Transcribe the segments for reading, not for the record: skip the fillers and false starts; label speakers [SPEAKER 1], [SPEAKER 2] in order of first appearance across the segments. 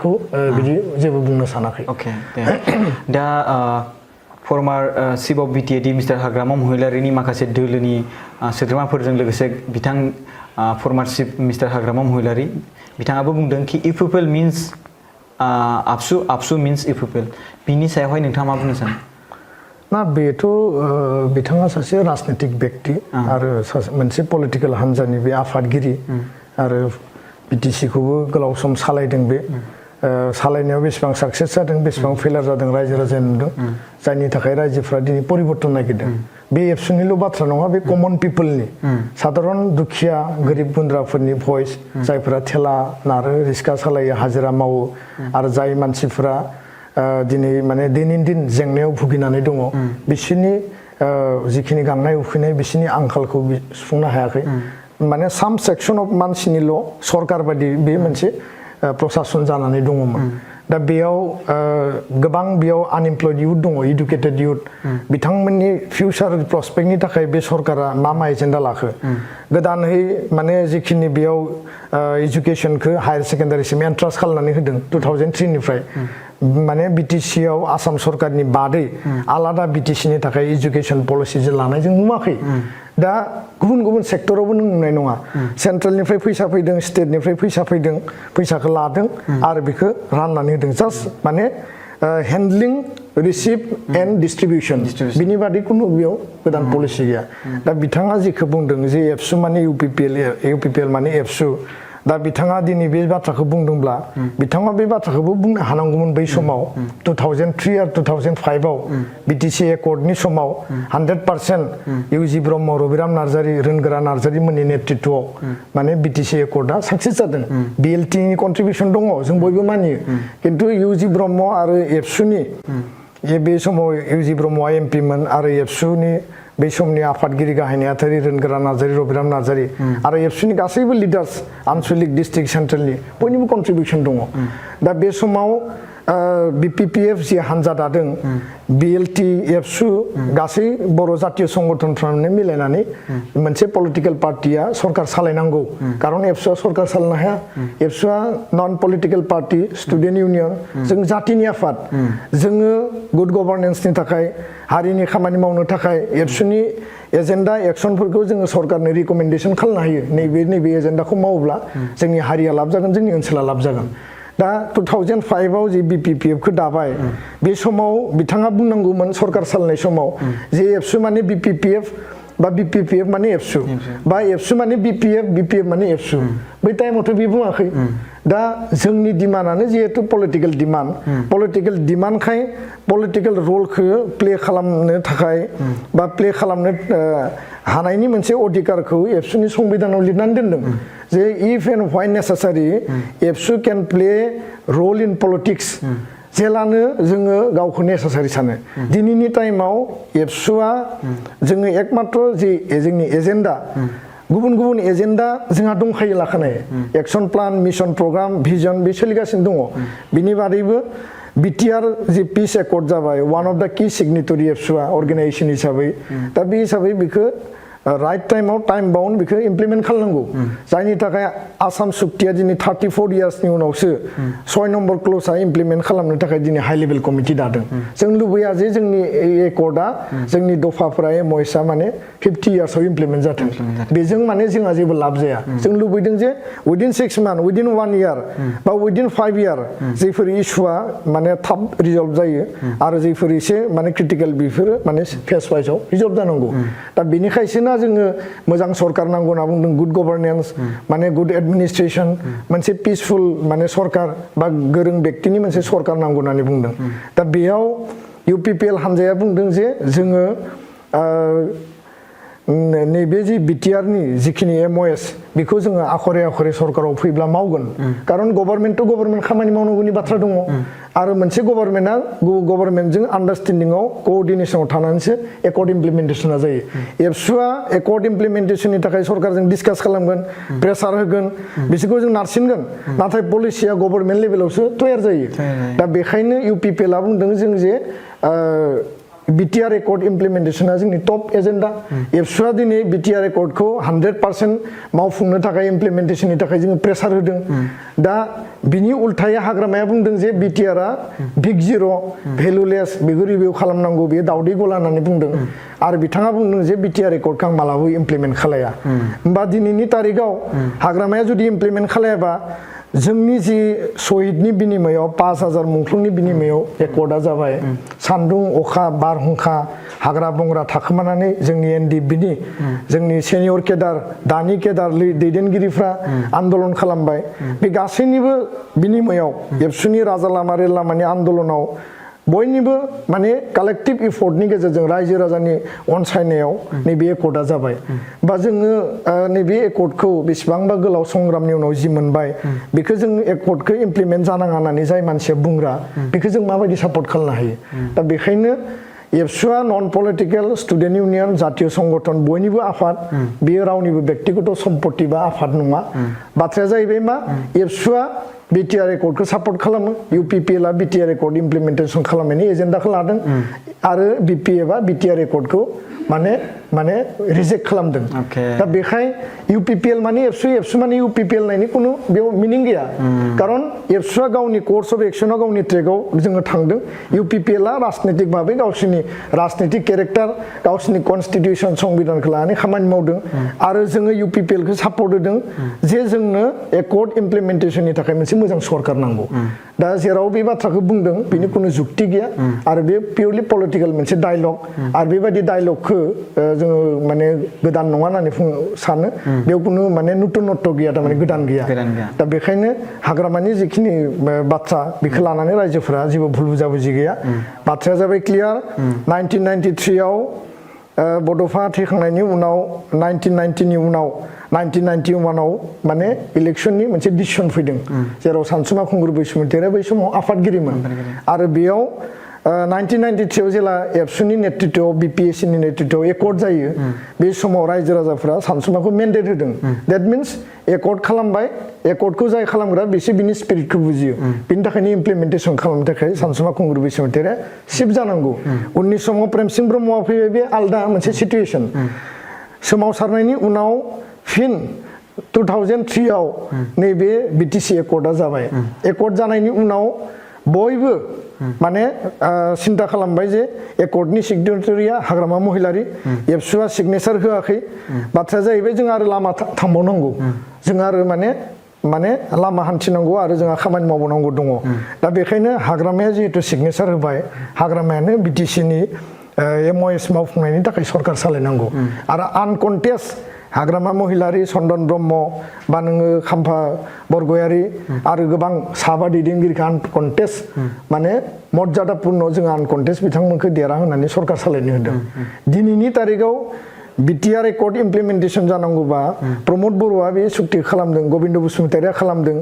[SPEAKER 1] बेखौ बिदि जेबो बुंनो सानाखै
[SPEAKER 2] ओके दा former chief of BTAD mister Hagrama महिलारिनि माखासे दोलोनि सोद्रोमाफोरजों लोगोसे बिथां फर्मार चिफ मिस्टार हाग्रामा महिलारि बिथाङाबो बुंदों कि UPPL means ABSU ABSU means UPPL बिनि सायावहाय नोंथाङा मा बुंनो सानो
[SPEAKER 1] ना बेथ' बिथाङा सासे राजनीतिक व्यक्ति आरो मोनसे पलिटिकल हान्जानि बे आफादगिरि आरो BTC खौबो गोलाव सम सालायदों बे सालायनायाव बेसेबां साक्सेस जादों बेसेबां फेलार जादों रायजो राजाया नुदों जायनि थाखाय रायजोफ्रा दिनै परिबर्तन नागिरदों बे एबसुनिल' बाथ्रा नङा बे कमन पिपलनि साधारन दुखिया गोरिब गुन्द्राफोरनि भइस जायफोरा थेला नारो रिक्सा सालायो हाजिरा मावो आरो जाय मानसिफोरा दिनै माने दिनैनि दिन जेंनायाव भुगिनानै दङ बिसोरनि जिखिनि गांनाय उखैनाय बिसोरनि आंखालखौ सुफुंनो हायाखै माने साम सेक्सन अफ मानसिनिल' सरकार बायदि बे मोनसे प्रशासन जानानै दङमोन दा बेयाव गोबां बेयाव आनएमप्लयड इउथ दङ इडुकेटेड इउथ बिथांमोननि फिउचार प्रस्पेक्टनि थाखाय बे सरकारा मा एजेन्डा लाखो गोदानहै माने जिखिनि बेयाव एजुकेशनखौ हायार सेकेन्डारिसिम एन्ट्रान्स खालामनानै होदों 2003 निफ्राय माने BTC आव आसाम सरकारनि बादै आलादा BTC नि थाखाय एजुकेशन पलिसि लानाय जों नुवाखै दा गुबुन गुबुन सेक्टरावबो नों नुनाय नङा सेन्ट्रेलनिफ्राय फैसा फैदों स्टेटनिफ्राय फैसा फैदों फैसाखौ लादों आरो बेखौ राननानै होदों जास्ट माने हेन्डलिं रिसिभ एन्ड डिस्ट्रिबिउशन बिनि बादै खुनु बेयाव गोदान पलिसि गैया दा बिथाङा जेखौ बुंदों जे एबसु माने UPPL माने एबसु दा बिथाङा दिनै बे बाथ्राखौ बुंदोंब्ला बिथाङा बे बाथ्राखौबो बुंनो हानांगौमोन बै समाव 2003 आरो 2005 आव BTC एकर्डनि समाव 100% UG ब्रह्म रबिराम नार्जारी रोनगोरा नार्जारी मोननि नेतृत्वआव माने BTC एकर्डआ साक्सेस जादों BLT नि कन्ट्रिबिउसन दङ जों बयबो मानियो किन्तु UG ब्रह्म आरो एबसुनि बे समाव UG ब्रह्मआ MP मोन आरो एबसुनि बे समनि आफादगिरि गाहाय नेहाथारि रोनगोरा नार्जारी रबिराम नार्जारी आरो एबसुनि गासैबो लिडार्स आनसलिक डिस्ट्रिक्ट सेन्ट्रेलनि बयनिबो कन्ट्रिबिउसन दङ दा बे समाव BPPF जि हान्जा दादों BLT एबसु गासै बर' जातीय संगठनफ्रानो मिलायनानै मोनसे पलिटिकल पार्टिया सरकार सालायनांगौ खारन एबसुआ सरकार सालायनो हाया एबसुआ नन पलिटिकल पार्टी स्टुडेन्ट इउनियन जों जातिनि आफाद जोङो गुड गभर्नेन्सनि थाखाय हारिनि खामानि मावनो थाखाय एबसुनि एजेन्डा एक्सनफोरखौ जोङो सरकारनो रिकमेन्डेसन खालामनो हायो नैबे एजेन्डाखौ मावोब्ला जोंनि हारिया लाब जागोन जोंनि ओनसोला लाब जागोन दा 2005 आव जे BPPF खौ दाबाय बे समाव बिथाङा बुंनांगौमोन सरकार सालायनाय समाव जे एबसु माने BPPF बा BPPF माने एबसु बा एबसु माने BPF माने एबसु बै टाइमावथ' बे बुङाखै दा जोंनि डिमान्डआनो जिहेतु पलिटिकल डिमान्डखाय पलिटिकल रलखौ प्ले खालामनो थाखाय बा प्ले खालामनो हानायनि मोनसे अधिकारखौ एबसुनि संबिधानाव लिरनानै दोनदों जे इफ एन्ड व्हाइन नेसेसारि एबसु कैन प्ले रल इन पलिटिक्स जेलानो जोङो गावखौ नेसेसारि सानो दिनैनि टाइमाव एबसुआ जोङो एकमात्र जे जोंनि एजेन्डा गुबुन गुबुन एजेन्डा जोंहा दंखायो लाखानाय action plan mission programme vision बे सोलिगासिनो दङ बिनि बादैबो BTR जे पिस एकर्ड जाबाय वान अफ द की सिगनेटरि एबसुआ अर्गेनाइजेशन हिसाबै दा बे हिसाबै बेखौ राइट टाइमाव टाइम बाउन्ड बेखौ इमप्लिमेन्ट खालामनांगौ जायनि थाखाय आसाम सुक्तिया दिनै 34 इयार्सनि उनावसो 6 नम्बर क्ल'जआ इमप्लिमेन्ट खालामनो थाखाय दिनै हाइ लेभेल कमिटि दादों जों लुबैया जे जोंनि एकर्डआ जोंनि दफाफोरा MOSआ माने 50 इयार्सआव इमप्लिमेन्ट जाथों बेजों माने जोंहा जेबो लाब जाया जों लुबैदों जे उइदिन 6 मान्थ उइदिन 1 इयार बा उइदिन 5 इयार जायफोर इस्युआ माने थाब रिजल्भ जायो आरो जायफोर एसे माने क्रिटिकेल बेफोरो माने फेस वाइजआव रिजल्भ जानांगौ दा बेनिखायसो जोङो मोजां सरकार नांगौ होनना बुंदों गुड गभर्नेन्स माने गुड एडमिनिस्ट्रेशन मोनसे पिसफुल माने सरकार बा गोरों व्यक्तिनि मोनसे सरकार नांगौ होननानै बुंदों दा बेयाव UPPL हान्जाया बुंदों जे जोङो नैबे जि BTRनि जिखिनि MOS बेखौ जोङो आखरे आखरे सरकाराव फैब्ला मावगोन खारन गभर्नमेन्ट टु गभर्नमेन्ट खामानि मावनांगौनि बाथ्रा दङ आरो मोनसे गभर्नमेन्टजों आन्डारस्टेन्डिंआव कोअर्डिनेसनाव थानानैसो एकर्ड इमप्लिमेन्टेसना जायो एबसुआ एकर्ड इमप्लिमेन्टेसननि थाखाय सरकारजों डिसकास खालामगोन प्रेसार होगोन बिसोरखौ जों नारसिनगोन नाथाय पलिसिया गभर्नमेन्ट लेभेलावसो तयार जायो दा बेखायनो UPPLआ बुंदों जों जे BTR रेकर्ड इमप्लिमेन्टेशना जोंनि टप एजेन्डा एबसुआ दिनै BTR रेकर्डखौ 100% मावफुंनो थाखाय इमप्लिमेन्टेशननि थाखाय जोङो प्रेसार होदों दा बिनि उल्थायै हाग्रामाया बुंदों जे BTRआ बिग जिर' भेलुलेस बेखौ रिभिउ खालामनांगौ बेयो दावदै गला होननानै बुंदों आरो बिथाङा बुंदों जे BTR रेकर्डखौ आं मालाबा इमप्लिमेन्ट खालाया होमबा दिनैनि तारिखाव हाग्रामाया जुदि इमप्लिमेन्ट खालायाबा जोंनि जि शहीदनि बिनिमयाव 5000 मुंख्लंनि बिनिमयाव रेकर्डआ जाबाय सान्दुं अखा बारहुंखा हाग्रा बंग्रा थाखोमानानै जोंनि एनडिएफबिनि जोंनि सेनियर केडार दानि केडार दैदेनगिरिफ्रा आन्दोलन खालामबाय बे गासैनिबो बिनिमयाव एबसुनि राजा लामा रेल लामानि आन्दोलनाव बयनिबो माने कालेक्टिभ इफर्टनि गेजेरजों रायजो राजानि अनसायनायाव नैबे एकर्डआ जाबाय बा जोङो नैबे एकर्डखौ बेसेबांबा गोलाव संग्रामनि उनाव जि मोनबाय बेखौ जों एकर्डखौ इमप्लिमेन्ट जानाङा होननानै जाय मानसिया बुंग्रा बेखौ जों माबायदि सापर्ट खालामनो हायो दा बेखायनो एबसुआ नन पलिटिकेल स्टुडेन्ट इउनियन जातीय संगठन बयनिबो आफाद बेयो रावनिबो व्यक्तिगत सम्पत्ति बा आफाद नङा बाथ्राया जाहैबाय मा एबसुआ BTR रेकर्डखौ सापर्ट खालामो UPPLआ BTR रेकर्ड इमप्लिमेन्टेशन खालामनायनि एजेन्डाखौ लादों आरो BPFआ BTR रेकर्डखौ माने रिजेक्ट खालामदों दा बेखाय UPPL माने एबसु माने UPPL नायनि कुनु बेयाव मिनिं गैया कारण एबसुआ गावनि कोर्स अफ एक्शनाव गावनि ट्रेकआव जोङो थांदों UPPLआ राजनीतिक भाबै गावसोरनि राजनीतिक केरेक्टार गावसोरनि कन्स्टिटिउसन संबिधानखौ लानानै खामानि मावदों आरो जोङो UPPLखौ सापर्ट होदों जे जोंनो एकर्ड इमप्लिमेन्टेशननि थाखाय मोनसे मोजां सरकार नांगौ दा जेराव बे बाथ्राखौ बुंदों बेनि कुनु जुक्ति गैया आरो बे पिउरलि पलिटिकेल मोनसे डायलग आरो बेबायदि डायलगखौ जोङो माने गोदान नङा होननानै सानो बेयाव कुनु माने नतुनत्व गैया थारमाने गोदान गैया दा बेखायनो हाग्रामानि जिखिनि बाथ्रा बेखौ लानानै रायजोफोरा जेबो भुल बुजाबुजि गैया बाथ्राया जाबाय क्लियार 1993 आव बड'फा थैखांनायनि उनाव 1990 उनाव 1991 आव माने इलेक्शननि मोनसे डिसिसन फैदों जेराव सानसुमा खुंगुर बैसोमुतियारिया बै समाव आफादगिरिमोन आरो बेयाव 1993 आव जेला एबसुनि नेतृत्वआव BPSCनि नेतृत्वआव एकर्ड जायो बे समाव रायजो राजाफोरा सानसुमाखौ मेन्डेट होदों दैट मिन्स एकर्ड खालामबाय एकर्डखौ जाय खालामग्रा बिसोर बिनि स्पिरिटखौ बुजियो बिनि थाखायनो इमप्लिमेन्टेशन खालामनो थाखाय सानसुमा खुंगुर बैसोमुतियारिया शिफ्ट जानांगौ उननि समाव प्रेमसिं ब्रह्मआ फैबाय बे आलदा मोनसे सिटुएसन सोमावसारनायनि उनाव फिन 2003 आव नैबे BTC एकर्डआ जाबाय एकर्ड जानायनि उनाव बयबो माने सिन्था खालामबाय जे एकर्डनि सिगनेटारिया हाग्रामा महिलारि एबसुआ सिगनेचार होआखै बाथ्राया जाहैबाय जों आरो लामा थांबावनांगौ जों आरो माने लामा हान्थिनांगौ आरो जोंहा खामानि मावबावनांगौ दङ दा बेखायनो हाग्रामाया जिहेतु सिगनेचार होबाय हाग्रामायानो BTCनि MOS मावफुंनायनि थाखाय सरकार सालायनांगौ आरो आनकन्टेस्ट हाग्रामा महिलारि चन्दन ब्रह्म बा नोङो खाम्फा बरगयारि आरो गोबां साबा दैदेनगिरिखौ आनकन्टेस्ट माने मर्यादापूर्ण जों आनकन्टेस्ट बिथांमोनखौ देरा होननानै सरकार सालायनो होदों दिनैनि तारिखाव BTR रेकर्ड इमप्लिमेन्टेशन जानांगौबा प्रमद बर'आ बे सुक्ति खालामदों गबिन्द बसुमतारिया खालामदों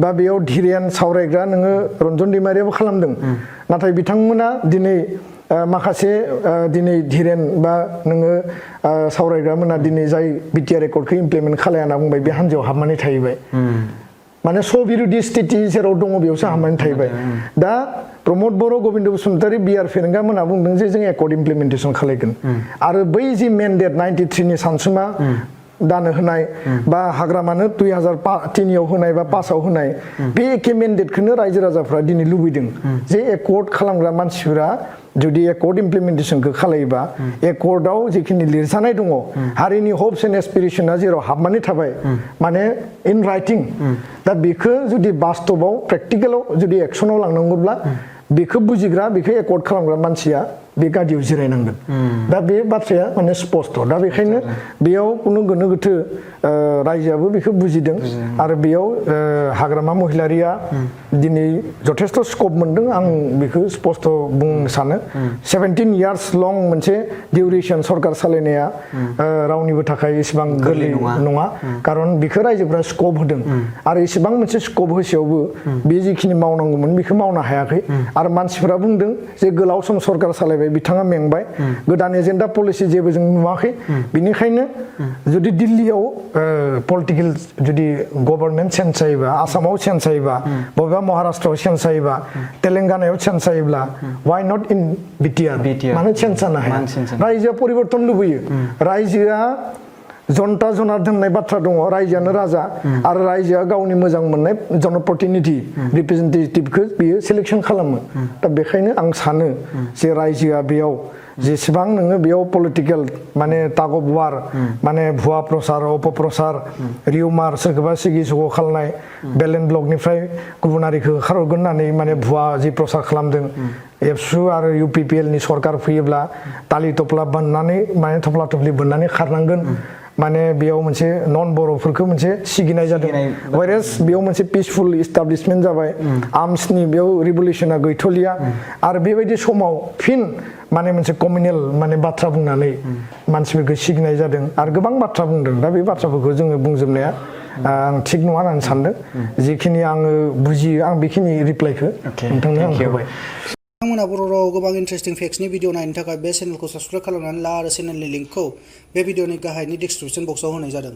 [SPEAKER 1] बा बेयाव धीरेन सावरायग्रा नोङो रन्जन दैमारियाबो खालामदों नाथाय बिथांमोना दिनै माखासे दिनै धीरेन बा नोङो सावरायग्रामोना दिनै जाय BTR रेकर्डखौ इमप्लिमेन्ट खालाया होनना बुंबाय बे हान्जायाव हाबनानै थाहैबाय माने सबिरुदि स्थिति जेराव दङ बेयावसो हाबनानै थाहैबाय दा प्रमद बर' गबिन्द बसुमतारि BR फेरेंगा मोना बुंदों जे जों एकर्ड इमप्लिमेन्टेशन खालायगोन आरो बै जि मेन्डेट 93 नि सानसुमा दानो होनाय बा हाग्रामानो 2003 आव होनाय बा 5 आव होनाय बे एखे मेन्डेटखौनो रायजो राजाफ्रा दिनै लुबैदों जे एकर्ड खालामग्रा मानसिफोरा जुदि एकर्ड इमप्लिमेन्टेशनखौ खालायोबा एकर्डआव जिखिनि लिरजानाय दङ हारिनि हप्स एन्ड एसपिरेशना जेराव हाबनानै थाबाय माने इन राइटिं दा बेखौ जुदि बास्तबाव प्रेक्टिकेलाव जुदि एक्सनाव लांनांगौब्ला बेखौ बुजिग्रा बेखौ एकर्ड खालामग्रा मानसिया बे गादियाव जिरायनांगोन दा बे बाथ्राया माने स्पस्ट दा बेखायनो बेयाव कुनु गोनो गोथो रायजोआबो बेखौ बुजिदों आरो बेयाव हाग्रामा महिलारिया दिनै जथेस्थ स्कप मोनदों आं बेखौ स्पस्ट बुंनो सानो 17 इयार्स लं मोनसे डिउरेसन सरकार सालायनाया रावनिबो थाखाय एसेबां गोरलै नङा खारन बेखौ रायजोफोरा स्कप होदों आरो एसेबां मोनसे स्कप होसेयावबो बे जिखिनि मावनांगौमोन बेखौ मावनो हायाखै आरो मानसिफोरा बुंदों जे गोलाव सम सरकार सालायबाय जाहैबाय बिथाङा मेंबाय गोदान एजेन्डा पलिसि जेबो जों नुवाखै बिनिखायनो जुदि दिल्लीयाव पलिटिकेल जुदि गभर्नमेन्ट चेन्ज जायोबा आसामाव चेन्ज जायोबा बबेबा महाराष्ट्रआव चेन्ज जायोबा तेलेंगानायाव चेन्ज जायोब्ला वाइ नट इन बिटिआर मानो चेन्ज जानो हाया रायजोआ परिबर्तन लुबैयो रायजोआ जनता जनार्दन होननाय बाथ्रा दङ रायजोआनो राजा आरो रायजोआ गावनि मोजां मोननाय जनप्रतिनिधि रिप्रेजेन्टेटिभखौ बियो सिलेक्सन खालामो दा बेखायनो आं सानो जे रायजोआ बेयाव जेसेबां नोङो बेयाव पलिटिकेल माने टाग अफ वार माने भुवा प्रसार अपप्रसार रिउमार सोरखौबा सिगि सग' खालामनाय बेलेन ब्लकनिफ्राय गुबुन हारिखौ होखारहरगोन होननानै माने भुवा जि प्रसार खालामदों एबसु आरो UPPL नि सरकार फैयोब्ला तालि थफ्ला बोननानै माने थफ्ला थफ्लि बोननानै खारनांगोन माने बेयाव मोनसे नन बर'फोरखौ मोनसे सिगिनाय जादों वाइरेस बेयाव मोनसे पिसफुल इस्टाब्लिशमेन्ट जाबाय आर्मसनि बेयाव रिभलिउसना गैथ'लिया आरो बेबायदि समाव फिन माने मोनसे कमिउनेल माने बाथ्रा बुंनानै मानसिफोरखौ सिगिनाय जादों आरो गोबां बाथ्रा बुंदों दा बे बाथ्राफोरखौ जोङो बुंजोबनाया आं थिग नङा होननानै सानदों जिखिनि आङो बुजियो आं बेखिनि रिप्लाइखौ नोंथांनो आं होबाय
[SPEAKER 3] नोंथांमोना बर' रावाव गोबां इन्टारेस्टिं फेक्सनि भिडिअ नायनो थाखाय बे चेनेलखौ साबस्क्राइब खालामनानै ला आरो चेनेलनि लिंकखौ बे भिडिअनि गाहायनि डिसक्रिपसन बक्सआव होनाय जादों